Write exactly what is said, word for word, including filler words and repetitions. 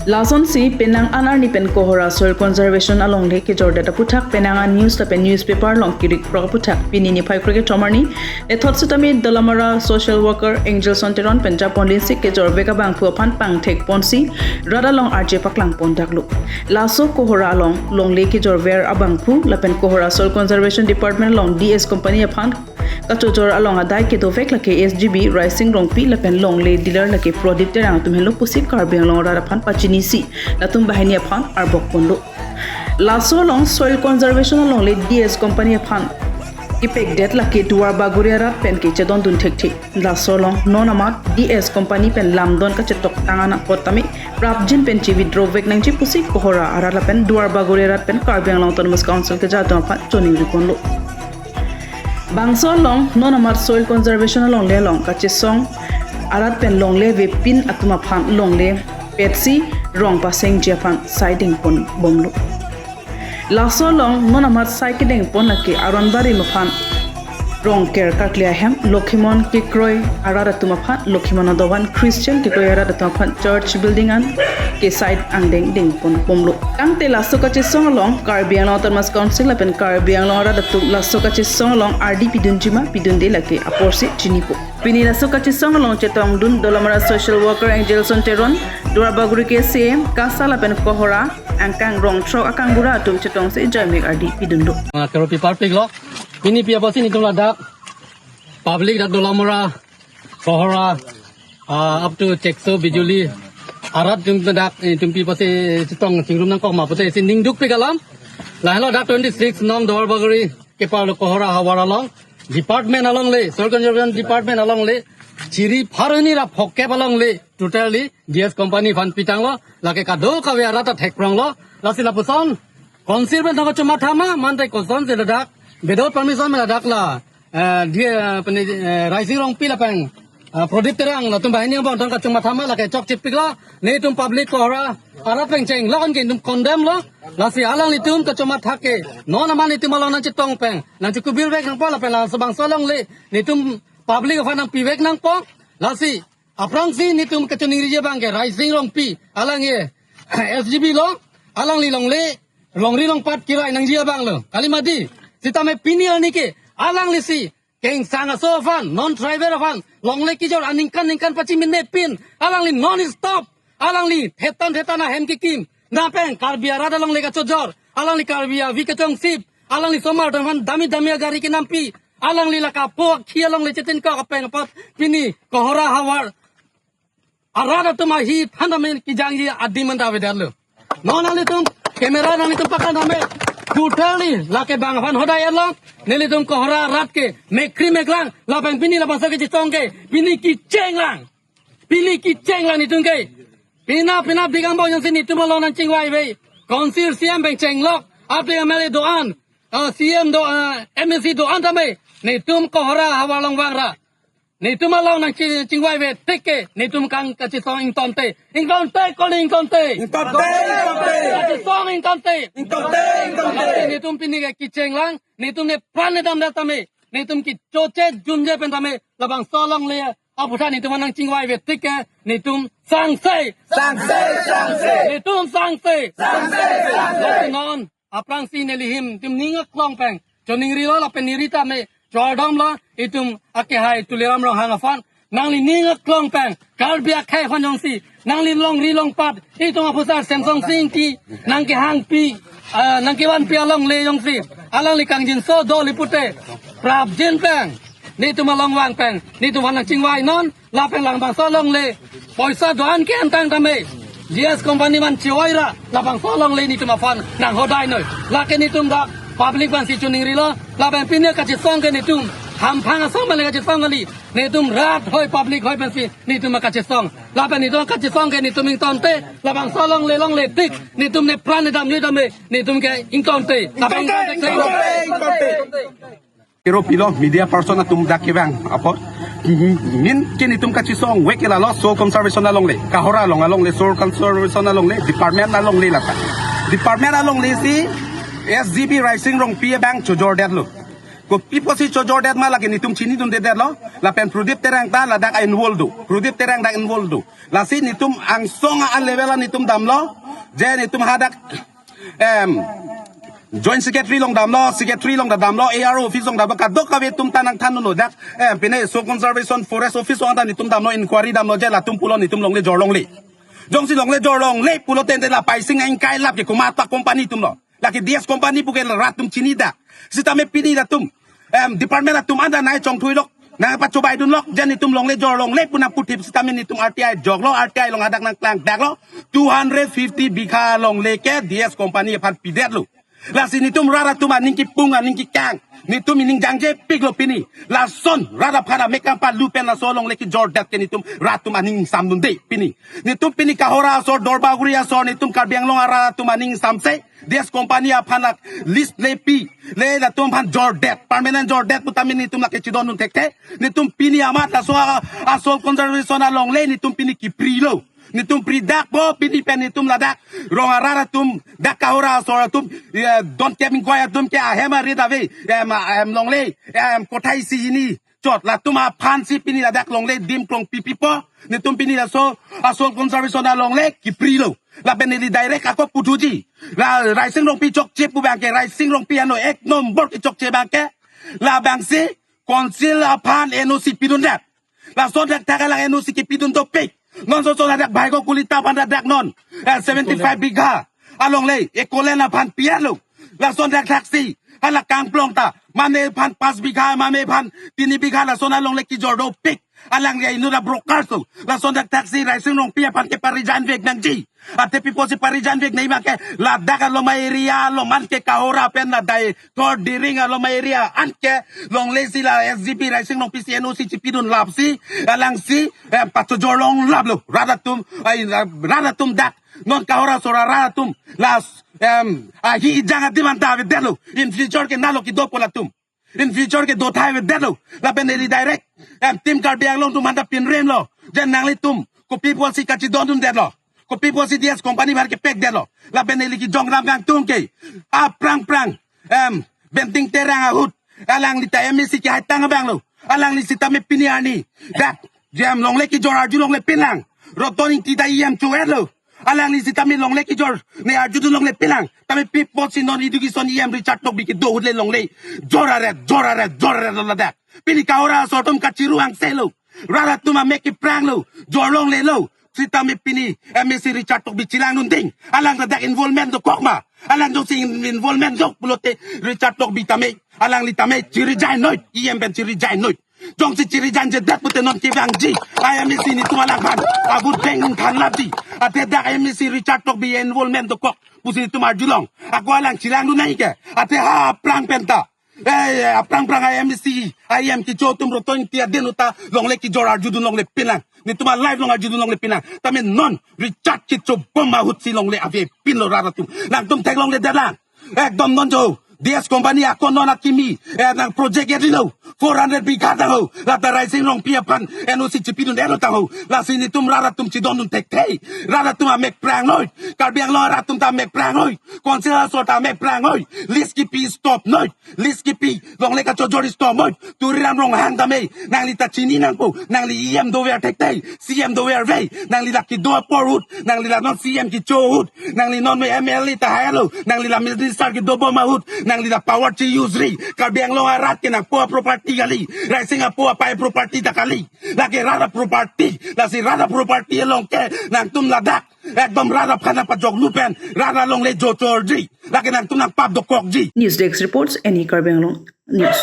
Lasonsi penang an arni pen Kohora Soil Conservation alongle kejordet aputhak penang an news lapen newspaper along kirik prok aputhak pini niphai kre kethom arni nethot setame Dolamara social worker Angelson Teron pen japonlinsi kejorvek abangphu aphan pangthek ponsi rat along arje paklang pondaklo. Laso Kohora along longle kejorver abangphu lapen Kohora Soil Conservation Department along D S company aphan kachojor along adai kedovek lake S G B Raising Rongpi lapen longle dealer lake Prodip Terang atum henlo pusi Karbi Anglong arat aphan pachinisi latum banghini aphan arbok ponlo. Laso along soil conservation alongle D S company aphan kepekdet lake Duar Bagori arat pen kechedondun thekthe. Laso along non amat D S company pen lamdon kachetok tangan apot tame prapjin pen chi withdraw vek nangji pusi Kohora arat lapen Duar Bagori arat pen Karbi Anglong Autonomous Council keja atum aphan choningri ponlo. Bangso along non amat soil conservation alongle along kachesong arat pen longle vepin atum aphan longle petsi rong pasengji aphan sai dengpon bomlo. Laso along non amat sai kedengpon lake Aronbari aphan Rongker Karkli ahem, Lokhimon Kikroi arat atum aphan, Lokhimon Adovan Christian Kikroi arat atum aphan church building an ke side angdeng dengpon bomlo. Tangte laso kachesong along Karbi Anglong Autonomous Council lapen Karbi Anglong arat atum laso kachesong along ardi pidunjima pidunde lake aporsi chinipo. Pini laso kachesong along chetongdun Dolamara social worker Angelson Teron, Duar Bagori ke C M, KASA lapen Kohora angkang rong throk akangbura atum chetongsi jamek ardi pidunlo. Ah, karo pi parpik lo. Pini pi apotsi nitum ladak public dak Dolamara, Kohora, ah, up to Chekso, Bijuli arat atum dak, eh, nitum pi apotsi chetong chingrum nangkok ma apotsi si ningdukpik alam. Lahelo dak twenty six nong Duar Bagori kepar lo Kohora havar along department alongle, soil conservation department alongle chiri pharo hini ra phokep alongle totally D S company aphan pitanglo, lake kadokave arat ta thekpronglo. Lasi lapuson council pen thang kachomatha ma, mante kosonsi ladak without permission ma ladak la, eh, dia, eh, pene, eh, Raising Rongpi lapen, eh, Prodip Terang latum banghini abang thang kachomatha ma, lake chokchepiklo. Netum public Kohora arat pen chenglok an ke netum condemn lo. Lasi alanglitum kachomatha ke non amat netum along nangchetong pen nangchekubir vek nangpo lapen laso bangso alongle netum public aphan nangpi vek nangpo. Lasi aphrangsi netum kachoningri abang ke Raising Rongpi alang ke S G B lo, alangli longle longri longpat kirai nangji abang lo. Kali mati, sitame pini arni ke alanglisi kengsang aso aphan, non tribal aphan longle kejor aningkan ningkan pachiminepin, alangli non stop, alangli thetan thetan ahem kekim, lapen Karbi arat alongle kachojor, alangli Karbi avi kachongsip, alangli somar atum aphan dami dami agari kenampi, alangli lake apo akhi alongle chetin kok apeng apot pini Kohora havar arat atum ahi aphan tame kejangji adim anta avedetlo. Non nanglitum camera nanglitum paklang tame totally lake bang aphan hodai along nelitum Kohora arat ke mekri meklang lapen pini labangso kechesong ke pini kechenglang. Pini kechenglang netum ke. Pina pina bigang bau jongsi netum along nangchingvai ve. Council C M pen chenglok, apli M L A do-an, ah, C M do, ah, M A C do-an tame netum Kohora havar along vangra. Netum along nangchi-, chingvai ve tik ke netum kang kachesong ingtonte. Ingtonte, kali ingtonte. Ingtonte, ingtonte. Kachesong ingtonte. Ingtonte, ingtonte. Netum pini ke kechenglang, netum nepran nedam det tame, netum kechoche jumje pen tame labangso alongle aputhak netum nangchingvai ve tik ke netum sangse. Sangse, sangse. Netum sangse. Sangse, sangse. Lasi non aphrangsi neli ahin netum ning aklong pen choningrilo lapen neri tame chordomlo, itum akehai Tuliram Ronghang aphan, nangli ning aklong pen Karbi akhei aphan jongsi nangli longri longpat itum aphusar Semsonsing Ingti nangkehangpi, ah, nangkevanpi alongle jongsi alangli kangjinso doli pute prapjin pen netum along vang pen netum aphan nangchingvai non. Lapen labangso alongle poisa do-an ke-en tang tame G S company man chiwai ra labangso alongle netum aphan nanghodai noi. Lake netum dak public aphansi choningrilo. Lapen pini kachesong ke netum hamphang asong male kachesong kali. Netum rat hoi public hoi pensi netum kachesong. Lapen netum kachesong ke netum ingtonte. Labangso alongle longle tik netum nepran nedam ni tame netum ke ingtonte. Lapen ingtonte, ingtonte, ingtonte. Ero pilo media person atum dak kevang apot. Min ke netum kachesong vek ke lalo soil conservation alongle, Kohora along alongle, soil conservation alongle, department alongle lata. Department alongle si S G B Raising Rongpi abang chojordetlo. Kopi pusi chojordet ma lake netum chinidundedetlo. Lapen Pradip Terang ta ladak involve do. Pradip Terang dak involve do. Lasi netum angsong a-level netum damlo. Je netum hadak, em, Joint Secretary along damlo, Secretary along damlo, A R O office along damlo, kadokave atum ta nangthanlo dak. Em, pine Soil Conservation Forest Office along ta netum damlo, inquiry damlo, je latum pulo netum longle jor longle. Jongsi longle jor longle pulo tangte la Paising ingkai lap ke komat a-company atumlo. Lake D S company pu ke rat atum chini dak. Sitame pini latum, em, department atum anta nangchongthuilok, nangpachobaidunlok, je netum longle jor longle pu nangputhip sitame netum R T I joklo, R T I along hadak nangklangdaklo, two hundred fifty bigha longle ke D S company aphan pidetlo. Lasi netum rat atum aning kipung aning kikang, netum ining jangjepiklo pini. Lason rat aphan amek kampalu pen laso longle kejordet ke netum rat atum aning samdunde pini. Netum pini Kohora asor, Duarbagori asor, netum Karbi Anglong arat atum aning samse, D S company aphan lak lease le pi, le latum aphan jordet, permanent jordet putame netum lake chidondun thekthe. Netum pini amat laso a, a soil conservation alongle netum pini kiprilo. Netum pri dakpo pini pen netum ladak rong arat atum, dak Kohora asor atum, eh, don kep ingkoi atum ke ahem arit ave, em, em longle, em kothai si hini chot, latum aphansi pini ladak longle dim krong pipipo. Netum pini laso a soil conservation alongle kiprilo. Lapen neli direct ako puthuji. La Raising Rongpi chokche pu abangke, Raising Rongpi ano ek nombor kechokche abangke, labangsi council aphan N O C pidundet. Lason thakthak alang N O C kipidun dopik. Non soson hadak Bhaiko Kolita aphan hadak non, eh, seventy-five bigha alongle Echolens aphan pialo. Lason thakthaksi hala Kangplong ta mame aphan pas bigha, mame aphan tini bigha, lason alongle kejor dopik. Alangli inut a-broker so. Lason thakthaksi Raising Rongpi aphan ke pa-resign vek nangji. Ante pi pusi pa-resign vek nangji abangke, ladak aloma area along anke Kohora pen adai Thor Diring aloma area anke longle si la S G P Raising Rongpi si N O C chipidun lapsi, alangsi, em, pachojor longlaplo. Rat atum, ai, rat atum dak non Kohora asor arat atum, las, em, ahi ejang adim anta avedetlo. In future ke nalo kedopo latum. In future ke dothai avedetlo. Lapen neli direct, em, Team Karbi Anglong atum anta pinremlo. Je nanglitum kopi pusi kachidondundetlo, kopi pusi D S company aphan kepekdetlo. Lapen neli kejongdam kangtung ke, aphrang phrang, em, Benting Terang ahut, alangli ta M A C kehaitang abanglo. Alangli sitame pini arni dak, je em, longle kejor arjulongle pinlang. Roton Engti ta E M cho-etlo. Alangli sitame longle kejor ne arjudunlongle pinlang. Tame pi pusi non education E M Richard Tokbi kedo ahut le longle jor aret, jor aret, jor aret lo ladak. Pini Kohora asor atum kachiru angselo. Rat atum amek kepranglo, jor longlelo. Sitame pini M A C Richard Tokbi chelangdun ding. Alang ladak involvement dokok ma? Alang jongsi in-, involvement dok pulote Richard Tokbi tame, alangli tame chi-resign noi, E M pen chi-resign noi. Jongsi chi-resign jedet pute non kevangji, I M A C netum alangphan avote bang thanlapji. Ante dak M A C Richard Tokbi involvement dokok pusi netum arjulong. Ako alang chelangdun nangji ke. Ante ha aphrang penta, eh, aphrang phrang I M A C, I M kecho atum Roton Engti adin ahut ta longle kejor arjudunlongle pinlang. Netum a-life along arjudunlongle pinlang. Tame non Richard kechobom ahutsi longle avepinlo rat atum. Nangtum theklongledetlang. Ekdom non jo D S company ako non akimi, eh, nang project edilo, four hundred bigha tangho. Lata Raising Rongpi aphan N O C chipidundetlo tangho. Lasi netum rat atum chidondun thekthe. Rat atum amek prang noi. Karbi Anglong rat atum ta amek prang noi. Council asor ta amek prang noi. Lease kipi stop noi. Lease kipi, longle kachojor stop noi. Tuliram Ronghang tame, nangli ta chini nangpo, nangli E M dover thekthe, C M dover ave, nangli la kedo apor ahut, nangli la non C M kecho ahut, nangli non M L A ta hailo, nangli la minister kedobom ahut, nangli la power chi-use ri, Karbi Anglong arat ke nangpo a-property kali, Raising apo apei property ta kali, lake rat a-property, lasi rat a-property along ke, nangtum ladak, ekdom rat aphan nangpajoklu pen, rat alongle jochorji, lake nangtum nangpap dokokji. News Desk reports, Any Karbi Anglong News.